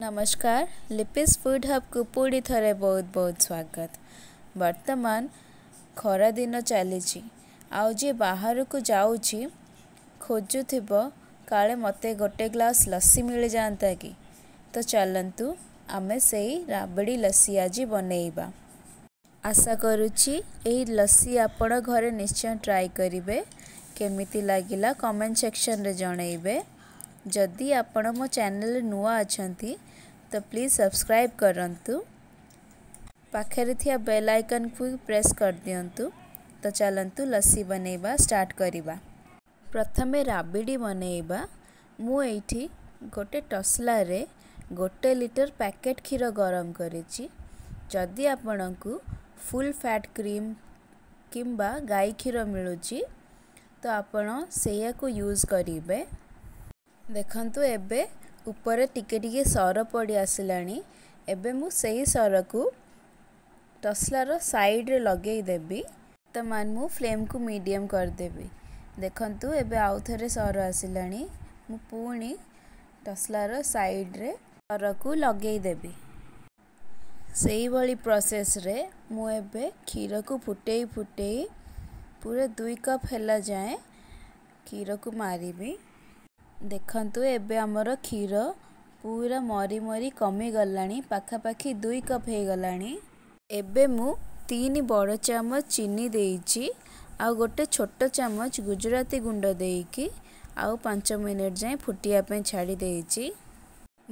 ନମସ୍କାର, ଲିପିସ୍ ଫୁଡ୍ ହବ୍କୁ ପୁଣି ଥରେ ବହୁତ ବହୁତ ସ୍ୱାଗତ। ବର୍ତ୍ତମାନ ଖରାଦିନ ଚାଲିଛି, ଆଉ ଯିଏ ବାହାରକୁ ଯାଉଛି ଖୋଜୁଥିବ କାଳେ ମୋତେ ଗୋଟେ ଗ୍ଲାସ୍ ଲସି ମିଳିଯାଆନ୍ତା କି। ତ ଚାଲନ୍ତୁ, ଆମେ ସେଇ ରାବିଡ଼ି ଲସି ଆଜି ବନେଇବା। ଆଶା କରୁଛି ଏହି ଲସି ଆପଣ ଘରେ ନିଶ୍ଚୟ ଟ୍ରାଏ କରିବେ। କେମିତି ଲାଗିଲା କମେଣ୍ଟ ସେକ୍ସନରେ ଜଣାଇବେ। ଯଦି ଆପଣ ମୋ ଚ୍ୟାନେଲରେ ନୂଆ ଅଛନ୍ତି, ତ ପ୍ଲିଜ୍ ସବସ୍କ୍ରାଇବ୍ କରନ୍ତୁ, ପାଖରେ ଥିବା ବେଲ୍ ଆଇକନ୍କୁ ପ୍ରେସ୍ କରିଦିଅନ୍ତୁ। ତ ଚାଲନ୍ତୁ, ଲସି ବନେଇବା ଷ୍ଟାର୍ଟ କରିବା। ପ୍ରଥମେ ରାବିଡ଼ି ବନେଇବା। ମୁଁ ଏଇଠି ଗୋଟେ ତସଲାରେ 1 ଲିଟର ପ୍ୟାକେଟ୍ କ୍ଷୀର ଗରମ କରିଛି। ଯଦି ଆପଣଙ୍କୁ ଫୁଲ୍ ଫ୍ୟାଟ୍ କ୍ରିମ୍ କିମ୍ବା ଗାଈ କ୍ଷୀର ମିଳୁଛି, ତ ଆପଣ ସେଇଆକୁ ୟୁଜ୍ କରିବେ। ଦେଖନ୍ତୁ, ଏବେ ଉପରେ ଟିକେ ଟିକେ ସର ପଡ଼ି ଆସିଲାଣି। ଏବେ ମୁଁ ସେଇ ସରକୁ ତସଲାର ସାଇଡ଼ରେ ଲଗେଇଦେବି। ବର୍ତ୍ତମାନ ମୁଁ ଫ୍ଲେମ୍କୁ ମିଡ଼ିୟମ୍ କରିଦେବି। ଦେଖନ୍ତୁ, ଏବେ ଆଉ ଥରେ ସର ଆସିଲାଣି। ମୁଁ ପୁଣି ତସଲାର ସାଇଡ଼ରେ ସରକୁ ଲଗେଇଦେବି। ସେଇଭଳି ପ୍ରୋସେସ୍ରେ ମୁଁ ଏବେ କ୍ଷୀରକୁ ଫୁଟେଇ ଫୁଟେଇ ପୁରା 2 କପ୍ ହେଲା ଯାଏଁ କ୍ଷୀରକୁ ମାରିବି। ଦେଖନ୍ତୁ, ଏବେ ଆମର କ୍ଷୀର ପୁରା ମରି ମରି କମିଗଲାଣି, ପାଖାପାଖି 2 କପ୍ ହେଇଗଲାଣି। ଏବେ ମୁଁ 3 ବଡ଼ ଚାମଚ ଚିନି ଦେଇଛି, ଆଉ ଗୋଟେ ଛୋଟ ଚାମଚ ଗୁଜୁରାତି ଗୁଣ୍ଡ ଦେଇକି ଆଉ 5 ମିନିଟ୍ ଯାଏଁ ଫୁଟିବା ପାଇଁ ଛାଡ଼ି ଦେଇଛି।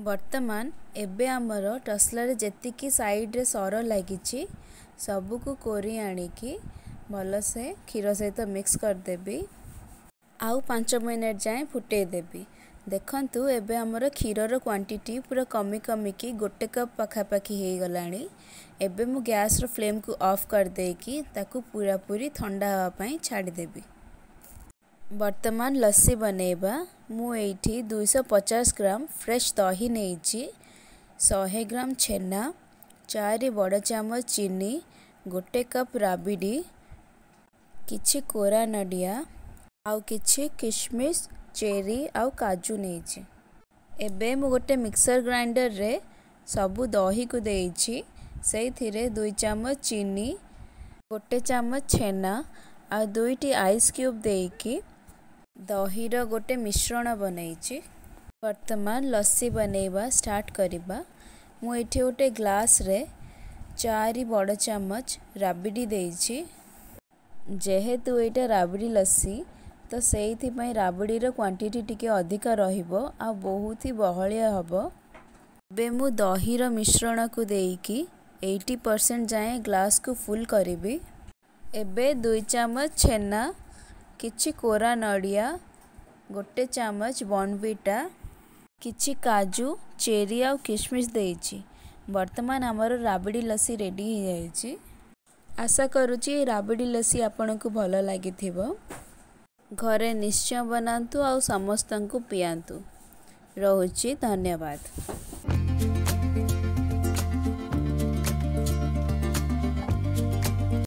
ବର୍ତ୍ତମାନ ଏବେ ଆମର ତସଲାରେ ଯେତିକି ସାଇଡ଼ରେ ସର ଲାଗିଛି, ସବୁକୁ କୋରି ଆଣିକି ଭଲସେ କ୍ଷୀର ସହିତ ମିକ୍ସ କରିଦେବି, ଆଉ 5 ମିନିଟ୍ ଯାଏଁ ଫୁଟେଇ ଦେବି। ଦେଖନ୍ତୁ, ଏବେ ଆମର କ୍ଷୀରର କ୍ୱାଣ୍ଟିଟି ପୁରା କମି କମିକି 1 କପ୍ ପାଖାପାଖି ହେଇଗଲାଣି। ଏବେ ମୁଁ ଗ୍ୟାସ୍ର ଫ୍ଲେମ୍କୁ ଅଫ୍ କରିଦେଇକି ତାକୁ ପୁରାପୁରି ଥଣ୍ଡା ହେବା ପାଇଁ ଛାଡ଼ିଦେବି। ବର୍ତ୍ତମାନ ଲସି ବନେଇବା। ମୁଁ ଏଇଠି 250 ଗ୍ରାମ ଫ୍ରେଶ୍ ଦହି ନେଇଛି, 100 ଗ୍ରାମ ଛେନା, 4 ବଡ଼ ଚାମଚ ଚିନି, 1 କପ୍ ରାବିଡ଼ି, କିଛି କୋରା ନଡ଼ିଆ ଆଉ କିଛି କିସମିସ୍, ଚେରି ଆଉ କାଜୁ ନେଇଛି। ଏବେ ମୁଁ ଗୋଟେ ମିକ୍ସର ଗ୍ରାଇଣ୍ଡରରେ ସବୁ ଦହିକୁ ଦେଇଛି। ସେଇଥିରେ 2 ଚାମଚ ଚିନି, 1 ଚାମଚ ଛେନା ଆଉ 2ଟି ଆଇସ୍ କ୍ୟୁବ୍ ଦେଇକି ଦହିର ଗୋଟେ ମିଶ୍ରଣ ବନେଇଛି। ବର୍ତ୍ତମାନ ଲସି ବନେଇବା ଷ୍ଟାର୍ଟ କରିବା। ମୁଁ ଏଇଠି ଗୋଟେ ଗ୍ଲାସ୍ରେ 4 ବଡ଼ ଚାମଚ ରାବିଡ଼ି ଦେଇଛି। ଯେହେତୁ ଏଇଟା ରାବିଡ଼ି ଲସି, ତ ସେଇଥିପାଇଁ ରାବିଡ଼ିର କ୍ୱାଣ୍ଟିଟି ଟିକେ ଅଧିକ ରହିବ ଆଉ ବହୁତ ହି ବହଳିଆ ହେବ। ଏବେ ମୁଁ ଦହିର ମିଶ୍ରଣକୁ ଦେଇକି 80% ଯାଏଁ ଗ୍ଲାସ୍କୁ ଫୁଲ୍ କରିବି। ଏବେ 2 ଚାମଚ ଛେନା, କିଛି କୋରା ନଡ଼ିଆ, 1 ଚାମଚ ବର୍ନଭିଟା, କିଛି କାଜୁ, ଚେରି ଆଉ କିସମିସ୍ ଦେଇଛି। ବର୍ତ୍ତମାନ ଆମର ରାବିଡ଼ି ଲସି ରେଡ଼ି ହେଇଯାଇଛି। ଆଶା କରୁଛି ଏ ରାବିଡ଼ି ଲସି ଆପଣଙ୍କୁ ଭଲ ଲାଗିଥିବ। ଘରେ ନିଶ୍ଚୟ ବନାନ୍ତୁ ଆଉ ସମସ୍ତଙ୍କୁ ପିଆନ୍ତୁ। ରହୁଛି, ଧନ୍ୟବାଦ।